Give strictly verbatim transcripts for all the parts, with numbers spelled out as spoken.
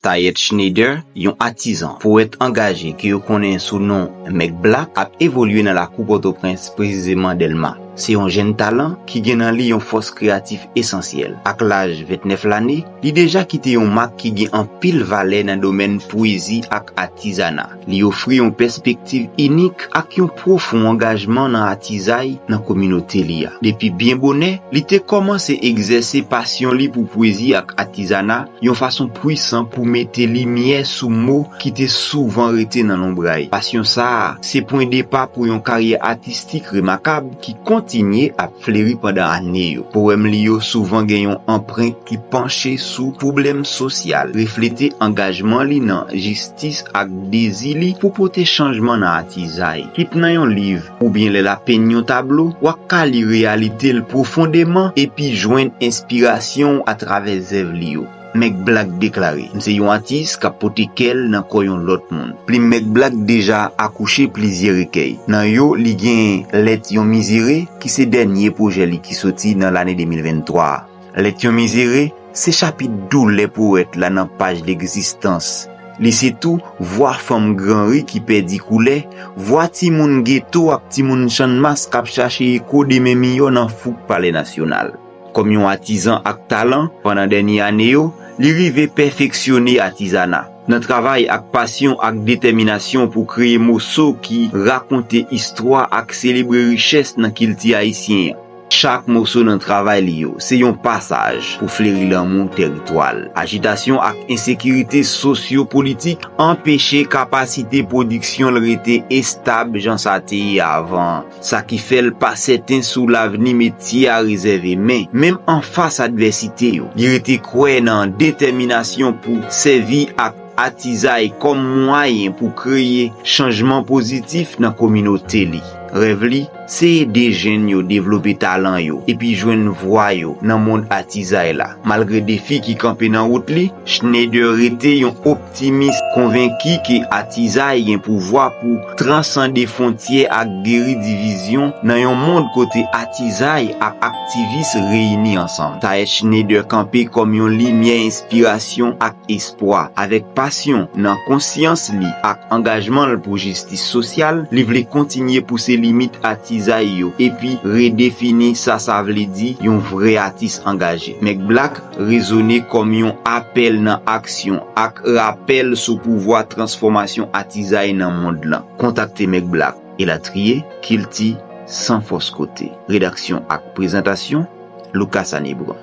Tayet Schneider, yon atizan, powèt angaje ke yo konnen sou non Mèg Black, ap evolye nan lakou Pòtoprens, presizeman Dèlma. Se yon jèn talan ki gen nan li yon fòs kreyatif esansyèl. Ak laj vennèf lane, li deja kite yon mak ki gen anpil valè nan domèn pwezi ak atizana. Li ofri yon pèspektiv inik ak yon pwofon angajman nan atizay nan kominote li a. Depi byen bonè, li te kòmanse egzèse pasyon li pou pwezi ak atizana yon fason pwisan pou mete limyè sou mo ki te souvan rete nan lonbray. Pasyon sa a se pwen depa pou yon karyè atistik remakab ki kontinye ap fleri pandan ane yo. Powèm li yo souvan gen yon anprent ki panche sou pwoblèm sosyal, reflete angajman li nan jistis ak dezi li pou pote chanjman nan atizay. Kit nan yon liv oubyen lè l ap penn yon tablo, w ap ka li reyalite l pwofondeman epi jwenn enspirasyon atravè zèv li yo. Mèg Black deklare, "M se yon atis k ap pote kè l nan kò yon lòt moun." Plim Mèg Black deja akouche plizyè rekèy. Nan yo, li gen Lèt yon Mizere, ki se dènye pwojè li ki soti nan lane de mil venntwa a. Lèt yon Mizere se chapit doulè powèt la nan paj legzistans. Li se tou vwa fanm Granri ki pèdi koulè, vwa timoun geto ak timoun Channmas k ap chache eko demen miyò nan fouk Palè Nasyonal. Kòm yon atizan ak talan, pandan dènye ane yo, li rive pèfeksyone atizana. Nan travay ak pasyon ak detèminasyon pou kreye moso ki rakonte istwa ak selebre richès nan kilti ayisyen an. Chak moso nan travay li yo se yon pasaj pou fleri lanmou tèritwa l. Ajitasyon ak ensekirite sosyo-politik anpeche kapasite pwodiksyon l rete estab jan sa te ye avan an, sa ki fè l pa sèten sou lavni metye a rezève. Men, menm anfas advèsite yo, li rete kwè nan detèminasyon pou sèvi ak atizay kòm mwayen pou kreye chanjman pozitif nan kominote li. Rèv li se ede jèn yo devlope talan yo epi jwenn vwa yo nan mond atizay la. Malgre defi ki kanpe nan wout li, Schneider rete yon optimis, konvenki ke atizay gen pouvwa pou transande fwontyè ak geri divizyon nan yon mond kote atizay ak aktivis reyini ansanm. Tayet Schneider kanpe kòm yon limyè enspirasyon ak espwa. Avèk pasyon nan konsyans li ak angajman l pou jistis sosyal, li vle kontinye pouse limit atizay yo epi redefini sa sa vle di yon vrè atis angaje. Mèg Black rezone kòm yon apèl nan aksyon ak rapèl sou pouvwa transfòmasyon atizay nan mond lan. Kontakte Mèg Black, elatriye, kilti san fòs kote. Redaksyon ak prezantasyon, Lucas Anebran.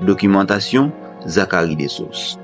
Dokimantasyon, Zacharie Dessources.